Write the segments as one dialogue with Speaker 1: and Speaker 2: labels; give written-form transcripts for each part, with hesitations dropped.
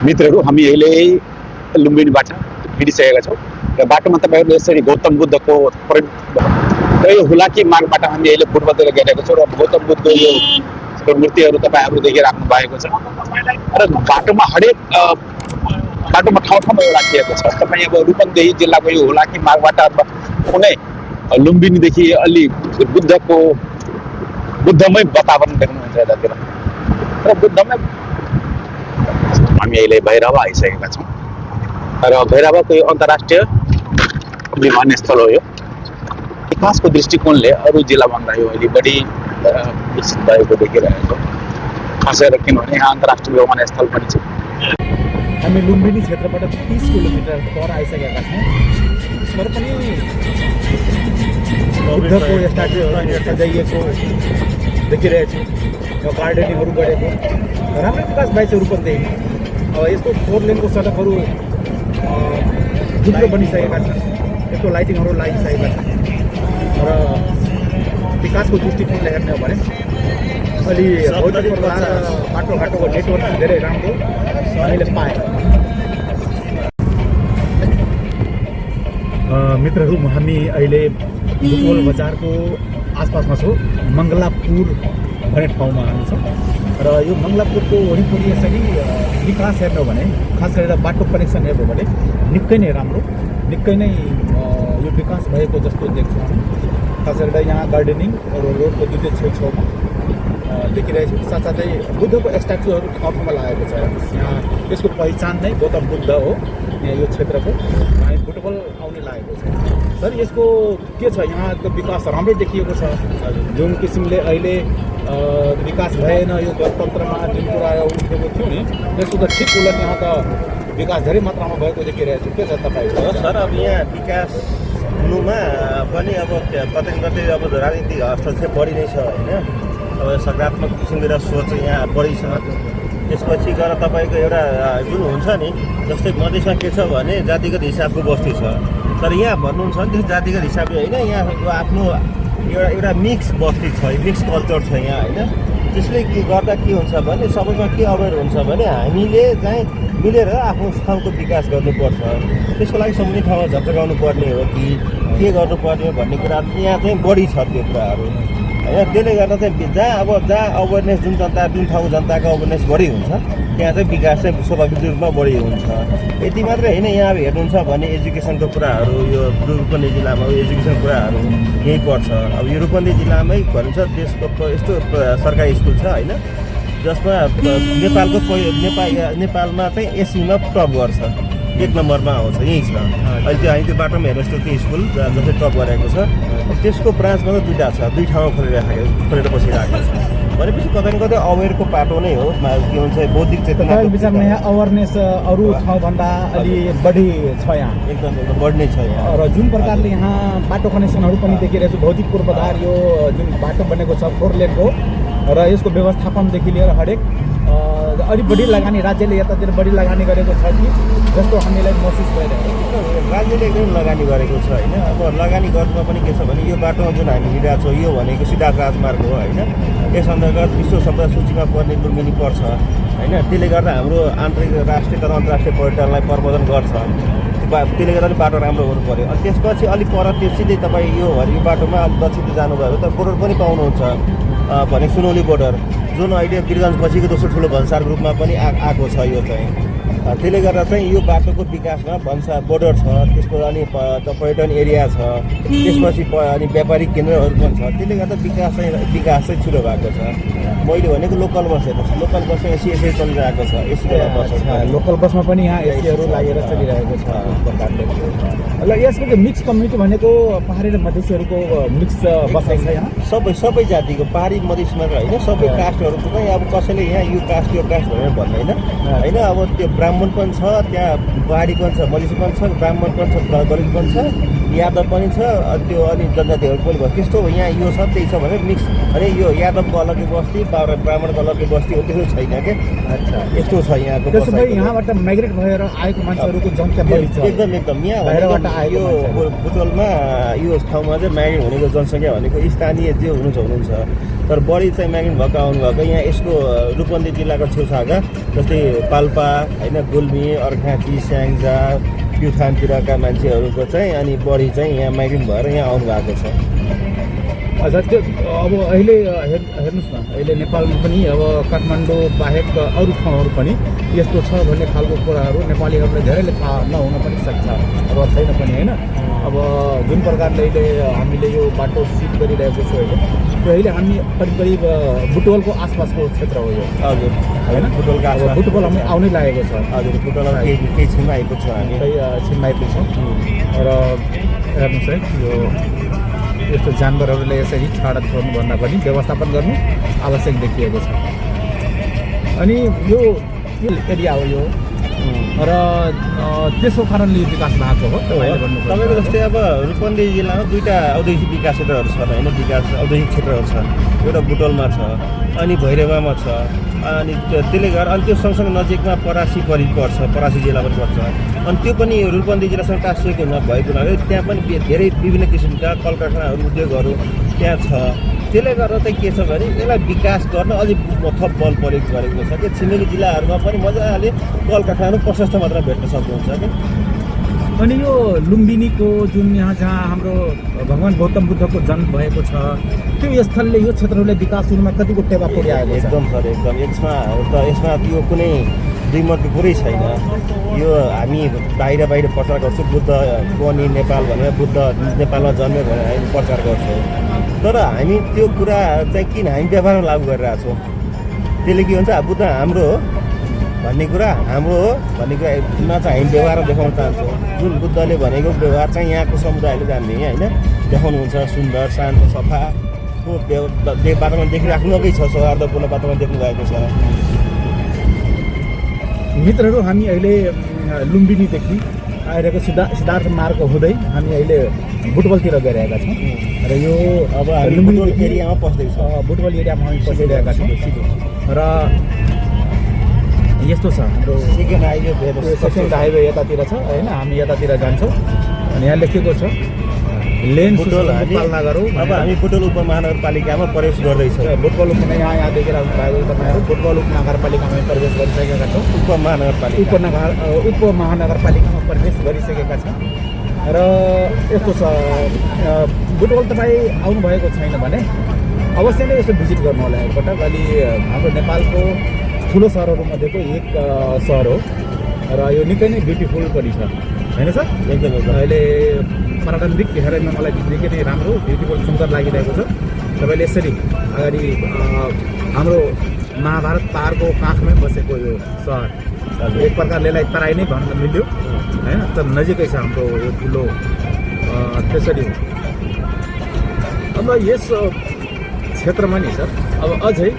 Speaker 1: मित्रहरू हामी अहिले लुम्बिनीबाट हिँडिसकेका छौँ र बाटोमा तपाईँहरूले यसरी गौतम बुद्धको यो हुलाकी मार्गबाट हामी अहिले पूर्वतिर गइरहेको छौँ र गौतम बुद्धको यो मूर्तिहरू तपाईँहरू देखिराख्नु भएको छ र बाटोमा हरेक बाटोमा ठाउँ ठाउँमा यो राखिएको छ। तपाईँ अब रूपन्देही जिल्लाको यो हुलाकी मार्गबाट अथवा कुनै लुम्बिनीदेखि अलि बुद्धमय वातावरण देख्नुहुन्छ यतातिर र बुद्धमय हामी अहिले भैरवा आइसकेका छौँ र भैरवाको यो अन्तर्राष्ट्रिय विमानस्थल हो। यो विकासको दृष्टिकोणले अरू जिल्लाभन्दा यो अहिले बढी विकसित भएको देखिरहेको छ, खास गरेर किनभने यहाँ अन्तर्राष्ट्रिय विमानस्थल पनि छ।
Speaker 2: हामी लुम्बिनी क्षेत्रबाट 30 किलोमिटर पर आइसकेका छौँ तर पनि बुद्धको स्ट्याचुहरू सजाइएको देखिरहेको छु र गार्डनिङहरू गरेको राम्रै विकास भएको छ रूपन्देहीमा। अब यस्तो 4 लेनको सडकहरू थुप्रो बनिसकेका छन्, यस्तो लाइटिङहरू लगाइसकेका छन् र विकासको दृष्टिकोणले हेर्ने हो भने अलि भौतिक पूर्वाधार बाटोघाटोको नेटवर्क धेरै राम्रो हामीले पाएँ। मित्रहरू हामी अहिले बुटवल बजारको आसपासमा छौँ। मङ्गलापुर भन्ने ठाउँमा हामी छौँ र यो मङ्गलापुरको वरिपरि यसरी विकास हेर्नु हो भने खास गरेर बाटो कनेक्सन हेर्नु हो भने निकै नै राम्रो, निकै नै यो विकास भएको जस्तो देख्छौँ हामी। खास गरेर यहाँ गार्डनिङ र रोडको दुईटै छेउछाउमा देखिरहेको छ। साथसाथै बुद्धको स्ट्याचुहरू ठाउँ ठाउँमा लागेको छ। यहाँ यसको पहिचान नै गौतम बुद्ध हो यहाँ यो क्षेत्रको। हामी बुटवल आउने लागेको छ सर, यसको के छ यहाँको विकास राम्रै देखिएको छ। जुन किसिमले अहिले विकास भएन यो गणतन्त्रमा जुन कुरा उठेको थियो नि त्यसको त ठिक उलट यहाँ त विकास धेरै मात्रामा भएको देखिरहेको छ। के छ तपाईँको?
Speaker 3: सर अब यहाँ विकास हुनुमा पनि अब कतै कतै अब राजनीतिक हस्तक्षेप बढी नै छ होइन। अब सकारात्मक किसिमको एउटा सोच यहाँ बढी छ। त्यसपछि गएर तपाईँको एउटा जुन हुन्छ नि जस्तै मधेसमा के छ भने जातिगत हिसाबको बस्ती छ, तर यहाँ भन्नुहुन्छ नि त्यो जातिगत हिसाबले होइन, यहाँ आफ्नो एउटा मिक्स बस्ती छ, मिक्स कल्चर छ यहाँ होइन। त्यसले के गर्दा के हुन्छ भने सबैमा के अवेर हुन्छ भने हामीले चाहिँ मिलेर आफ्नो ठाउँको विकास गर्नुपर्छ। त्यसको लागि सम्बन्धित ठाउँमा झकझगाउनु पर्ने हो कि के गर्नुपर्ने हो भन्ने कुरा यहाँ चाहिँ बढी छ त्यो कुराहरू होइन। त्यसले गर्दा चाहिँ जहाँ अवेरनेस जुन ठाउँको जनताको अवेरनेस बढी हुन्छ त्यहाँ चाहिँ विकास चाहिँ स्वाभाविक रूपमा बढी हुन्छ। यति मात्रै होइन, यहाँ अब हेर्नुहुन्छ भने एजुकेसनको कुराहरू यो रूपन्देही जिल्लामा एजुकेसनको कुराहरू यहीँ पर्छ। अब यो रूपन्देही जिल्लामै भनिन्छ देशको यस्तो सरकारी स्कुल छ होइन जसमा नेपालमा चाहिँ एसीमा टप गर्छ, 1 नम्बरमा आउँछ, यहीँ छ। अहिले त्यो हामी त्यो बाटोमा हेर्नुहोस् त्यो स्कुल जसले टप गरेको छ त्यसको ब्रान्च मात्रै 2टा छ, 2 ठाउँमा खोलेर बसिरहेको छ भनेपछि कतै न कतै अवेरको पाटो नै हो। के भन्छ बौद्धिक चेतना
Speaker 2: विचारमा यहाँ अवेरनेस अरू ठाउँभन्दा अलि बढी छ यहाँ,
Speaker 3: एकदम बढी नै छ यहाँ।
Speaker 2: र जुन प्रकारले यहाँ बाटो कनेक्सनहरू पनि देखिरहेको छ, भौतिक पूर्वाधार यो जुन बाटो बनेको छ 4 लेनको र यसको व्यवस्थापनदेखि लिएर हरेक अलिक बढी लगानी राज्यले यतातिर बढी लगानी गरेको छ कि जस्तो हामीलाई महसुस भइरहेको छ।
Speaker 3: राज्यले एकदम लगानी गरेको छ होइन। अब लगानी गर्नुमा पनि के छ भने यो बाटोमा जुन हामी हिँडिरहेको छौँ यो भनेको सिधा राजमार्ग हो होइन। यस अन्तर्गत विश्व सम्पदा सूचीमा पर्ने लुम्बिनी पर्छ होइन। त्यसले गर्दा हाम्रो आन्तरिक राष्ट्रिय तथा अन्तर्राष्ट्रिय पर्यटनलाई प्रबन्धन गर्छ। त्यसले गर्दा बाटो राम्रो हुनु पऱ्यो। अनि त्यसपछि अलिक पर सिधै तपाईँ यो बाटोमा अलिक दक्षिण जानुभयो त बोर्डर पनि पाउनुहुन्छ भने सुनौली बोर्डर जुन अहिले वीरगन्जपछिको दोस्रो ठुलो भन्सारको रूपमा पनि आएको छ यो चाहिँ। त्यसले गर्दा चाहिँ यो बाटोको विकासमा भन्सार बोर्डर छ, त्यसको अनि पर्यटन एरिया छ, त्यसपछि अनि व्यापारिक केन्द्रहरू पनि छ। त्यसले गर्दा विकास चाहिँ छिटो भएको छ। मैले भनेको लोकल बस हेर्नुहोस्, लोकल बसमा एसी चलिरहेको छ, एसी बस
Speaker 2: लोकल बसमा पनि यहाँ एसीहरू लागेर चलिरहेको छ प्रकारले। ल यसको चाहिँ मिक्स कम्युनिटी भनेको पहाडी र मधेसीहरूको मिक्स बसाइ छ यहाँ,
Speaker 3: सबै जातिको पहाडी मधेस मात्र होइन, सबै कास्टहरूको चाहिँ अब कसैले यहाँ यो कास्ट त्यो कास्ट भनेर भन्दैन होइन। अब त्यो ब्राह्मण पनि छ, त्यहाँ पहाडी पनि छ, मधेसी पनि छ, ब्राह्मण पनि छ, दलित पनि छ, यादव पनि छ, त्यो अनि जनजातिहरू पनि भयो। त्यस्तो यहाँ यो छ त्यही छ भने मिक्स अनि यो यादवको अलग्गै बस्ती ब्राह्मणको अलग्गै बस्ती हो त्यस्तो छैन क्या। अच्छा यस्तो छ यहाँको।
Speaker 2: त्यसो भए यहाँबाट माइग्रेट भएर आएको मान्छेहरूको जनसङ्ख्या बढी छ
Speaker 3: एकदम यहाँ यो बुटवलमा यो ठाउँमा चाहिँ माइग्रेट हुनेको जनसङ्ख्या भनेको स्थानीय जे हुनुहुन्छ तर बढी चाहिँ माइग्रेन्ट भएको आउनुभएको यहाँ यसको रूपन्देही जिल्लाको छेउछाउका जस्तै पाल्पा होइन गुल्मी अर्घाँची स्याङ्जा प्युठानतिरका मान्छेहरूको चाहिँ अनि बढी चाहिँ यहाँ माइग्रेन्ट भएर यहाँ आउनुभएको छ।
Speaker 2: अच्छा त्यो अब अहिले हेर्नुहोस् न अहिले नेपालमा पनि अब काठमाडौँ बाहेक अरू ठाउँहरू पनि यस्तो छ भन्ने खालको कुराहरू नेपालीहरूलाई धेरैले थाहा नहुन पनि सक्छ अथवा छैन पनि होइन। अब जुन प्रकारले अहिले हामीले यो बाटो सिट गरिरहेको छौँ होइन त्यो अहिले हामी करिब करिब बुटवलको आसपासको क्षेत्र हो यो
Speaker 3: हजुर
Speaker 2: होइन।
Speaker 3: बुटवलको आसपास
Speaker 2: बुटवल हामी आउनै लागेको छ
Speaker 3: हजुर बुटवलमा केही छिनमा आइपुग्छौँ हामी
Speaker 2: छिनमा आइपुग्छौँ र हेर्नुहोस् है यो यस्तो जानवरहरूले यसरी छाडा छोड्नुभन्दा पनि व्यवस्थापन गर्नु आवश्यक देखिएको छ। अनि यो एरिया हो यो र त्यसको कारणले यो विकास भएको हो
Speaker 3: तपाईँको जस्तै अब रूपन्देही जिल्लामा 2टा औद्योगिक विकास क्षेत्रहरू छन् होइन विकास औद्योगिक क्षेत्रहरू छन् एउटा बुटवलमा छ अनि भैरवामा छ अनि त्यसले गर्दा अनि त्यो सँगसँगै नजिकमा परासी पर्छ परासी जिल्ला पनि पर्छ अनि त्यो पनि रूपन्देही जिल्लासँग टाँसिएको भएको हुनाले त्यहाँ पनि धेरै विभिन्न किसिमका कल कारखानाहरू उद्योगहरू त्यहाँ छ। त्यसले गर्दा चाहिँ के छ भने यसलाई विकास गर्न अझै थप बल प्रयोग गरेको छ कि छिमेकी जिल्लाहरूमा पनि मजाले कल कारखानाहरू प्रशस्त मात्रामा भेट्न सक्नुहुन्छ कि।
Speaker 2: अनि यो लुम्बिनीको जुन यहाँ जहाँ हाम्रो भगवान् गौतम बुद्धको जन्म भएको छ त्यो स्थलले यो क्षेत्रहरूलाई विकास हुनुमा कतिको टेवा पुर्याएको छ?
Speaker 3: एकदम सर एकदम यसमा यो कुनै दुईमतको कुरै छैन। यो हामी बाहिर प्रचार गर्छौँ बुद्ध पनि नेपाल भनेर बुद्ध नेपालमा जन्म्यो भनेर हामी प्रचार गर्छौँ तर हामी त्यो कुरा चाहिँ किन हामी व्यवहारमा लागू गरिरहेछौँ त्यसले के हुन्छ बुद्ध हाम्रो हो भन्ने कुरा हाम्रो हो भन्ने कुरामा चाहिँ हामी व्यवहारमा देखाउन चाहन्छौँ। जुन बुद्धले भनेको व्यवहार चाहिँ यहाँको समुदायले जान्ने होइन देखाउनुहुन्छ सुन्दर शान्त सफाको वातावरण देखिराख्नुकै छ सौहार्दपूर्ण वातावरण देख्नु भएको छ।
Speaker 2: मित्रहरू हामी अहिले लुम्बिनीदेखि आइरहेको सिद्धार्थ मार्ग हुँदै हामी अहिले बुटवलतिर गइरहेका छौँ र यो
Speaker 3: अब लुम्बिनी एरियामा पस्दैछ
Speaker 2: बुटवल एरियामा हामी पसिरहेका छौँ र यस्तो छ हाम्रो सेकेन्ड हाइवे यतातिर छ होइन हामी यतातिर जान्छौँ अनि यहाँ लेखेको छ लेन पालना गरौँ।
Speaker 3: अब हामी बुटवल उपमहानगरपालिकामा प्रवेश गर्दैछौँ।
Speaker 2: बुटवल यहाँ देखेर आउनुभएको तपाईँहरू बुटवल उपनगरपालिकामा प्रवेश गरिसकेका छौँ उपमहानगरपालिकामा प्रवेश गरिसकेका छौँ र यस्तो छ बुटवल तपाईँ आउनुभएको छैन भने अवश्य नै यसो भिजिट गर्नु होला एकपटक। अलि हाम्रो नेपालको ठुलो सहरहरूमध्येको एक सहर हो र यो निकै नै ब्युटिफुल पनि छ होइन सर?
Speaker 3: एकदम
Speaker 2: अहिले प्रारम्भिक हेराइमा मलाई निकै नै राम्रो ब्युटिफुल सुन्दर लागिरहेको छ। तपाईँले यसरी अगाडि हाम्रो महाभारत पाहाडको काखमै बसेको यो सहर एक प्रकारले यसलाई तराई नै भन्न मिल्यो होइन तर नजिकै छ हाम्रो यो ठुलो त्यसरी। अब यस क्षेत्रमा नि सर अब अझै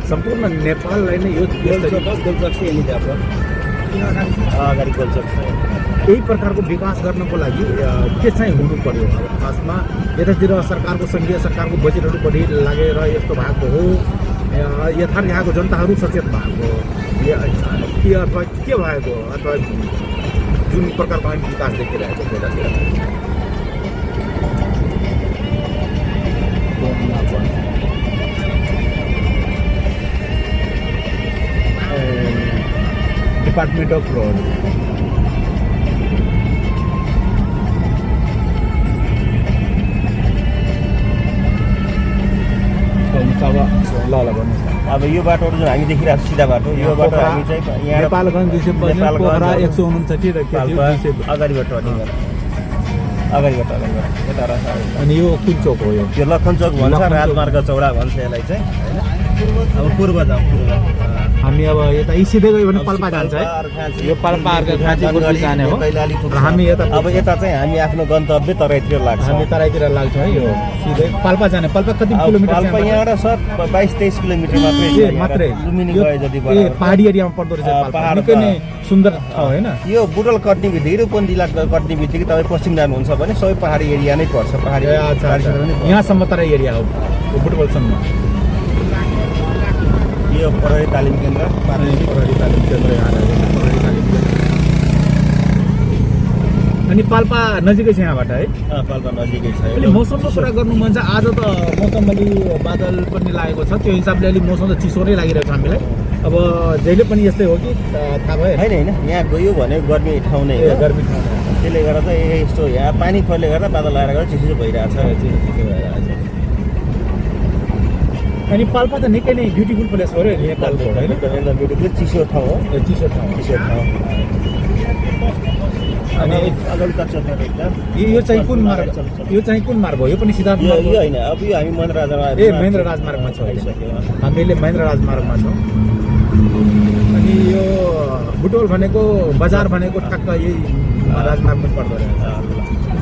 Speaker 2: सम्पूर्ण नेपाललाई नै यो
Speaker 3: अगाडि गोलचोक छ
Speaker 2: यही प्रकारको विकास गर्नको लागि के चाहिँ हुनु पर्यो? अब खासमा यतातिर सरकारको सङ्घीय सरकारको बजेटहरू बढी लागेर यस्तो भएको हो यथार्थ यहाँको जनताहरू सचेत भएको कि अथवा के भएको अथवा जुन प्रकारको हामी विकास देखिरहेको छ यतातिर डिपार्टमेंट ऑफ रोड
Speaker 3: अब यो बाटोहरू जुन हामी देखिरहेको सिधा बाटो यो बाटो हामी चाहिँ यहाँ
Speaker 2: नेपालगञ्ज 169
Speaker 3: अगाडिबाट यता रहेछ।
Speaker 2: अनि यो कुन चोक हो? यो
Speaker 3: लखन चोक भन्छ राजमार्ग चौडा भन्छ यसलाई चाहिँ होइन। अब पूर्व जाउँ
Speaker 2: हामी अब यता सिधै गयो भने पाल्पा जान्छ है यो पाल्पा अर्घाँची जाने हो र हामी यता
Speaker 3: अब यता चाहिँ हामी आफ्नो गन्तव्य तराईतिर लाग्छ
Speaker 2: हामी तराईतिर लाग्छ है यो सिधै पाल्पा जाने पाल्पा कति किलोमिटर
Speaker 3: पाल्पा यहाँबाट सर 22-23 किलोमिटर
Speaker 2: मात्रै
Speaker 3: लुम्बिनी गए जति
Speaker 2: पहाडी एरियामा पर्दो रहेछ पाल्पा निकै नै सुन्दर ठाउँ होइन।
Speaker 3: यो बुटवल कट्ने बित्तिकै रूपन्देही जिल्ला कट्ने बित्तिकै तपाईँ पश्चिम जानुहुन्छ भने सबै पहाडी एरिया नै पर्छ पहाडी
Speaker 2: यहाँसम्म तराई एरिया हो बुटवलसम्म।
Speaker 3: यो प्रहरी तालिम केन्द्र
Speaker 2: प्रहरी तालिम केन्द्र यहाँ प्रहरी तालिम केन्द्र। अनि पाल्पा नजिकै छ यहाँबाट है?
Speaker 3: पाल्पा नजिकै छ।
Speaker 2: अहिले मौसमको कुरा गर्नु मन छ। आज त मौसम अलि बादल पनि लागेको छ, त्यो हिसाबले अलिक मौसम त चिसो नै लागिरहेको छ हामीलाई। अब जहिले पनि यस्तै हो कि थाहा भयो?
Speaker 3: होइन यहाँ गयो भने गर्मी ठाउँ नै हो,
Speaker 2: गर्मी ठाउँ
Speaker 3: त्यसले गर्दा चाहिँ यस्तो यहाँ पानी पर्ने गर्दा बादल आएर गर्दा चिसो भइरहेको छ।
Speaker 2: अनि पाल्पा त निकै नै ब्युटिफुल प्लेस हो अरे नेपालको होइन?
Speaker 3: एकदम ब्युटिफुल चिसो ठाउँ हो,
Speaker 2: चिसो ठाउँ।
Speaker 3: अनि अगाडि कच्चा छ एकदम।
Speaker 2: यो चाहिँ कुन मार्ग? यो चाहिँ कुन मार्ग हो? यो पनि सिद्धार्थ
Speaker 3: यो
Speaker 2: मार्ग हो?
Speaker 3: होइन, अब यो हामी महेन्द्र राजमार्गमा
Speaker 2: महेन्द्र राजमार्गमा छौँ अहिले।
Speaker 3: आइसक्यौँ।
Speaker 2: हामीले महेन्द्र राजमार्गमा छौँ। अनि यो बुटवल भनेको बजार भनेको ठ्याक्क यही राजमार्गमा पर्दो रहेछ।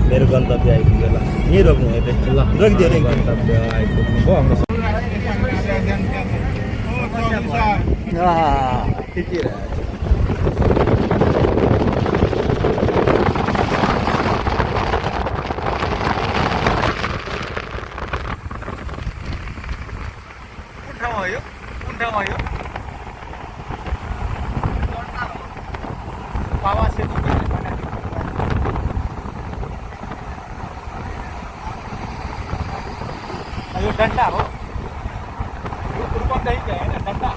Speaker 3: मेरो गन्तव्य आइपुग्यो। ल यहीँ रोक्नु है,
Speaker 2: ल
Speaker 3: रोकिदियो रे
Speaker 2: गन्तव्य आइपुग्नु भयो हाम्रो।
Speaker 3: ठिकै रह्यो।
Speaker 2: कुन ठाउँ हो यो? कुन ठाउँ हो यो? पावा सेतु यो डन्डा हो, यो पूर्वदेखि होइन डन्डा।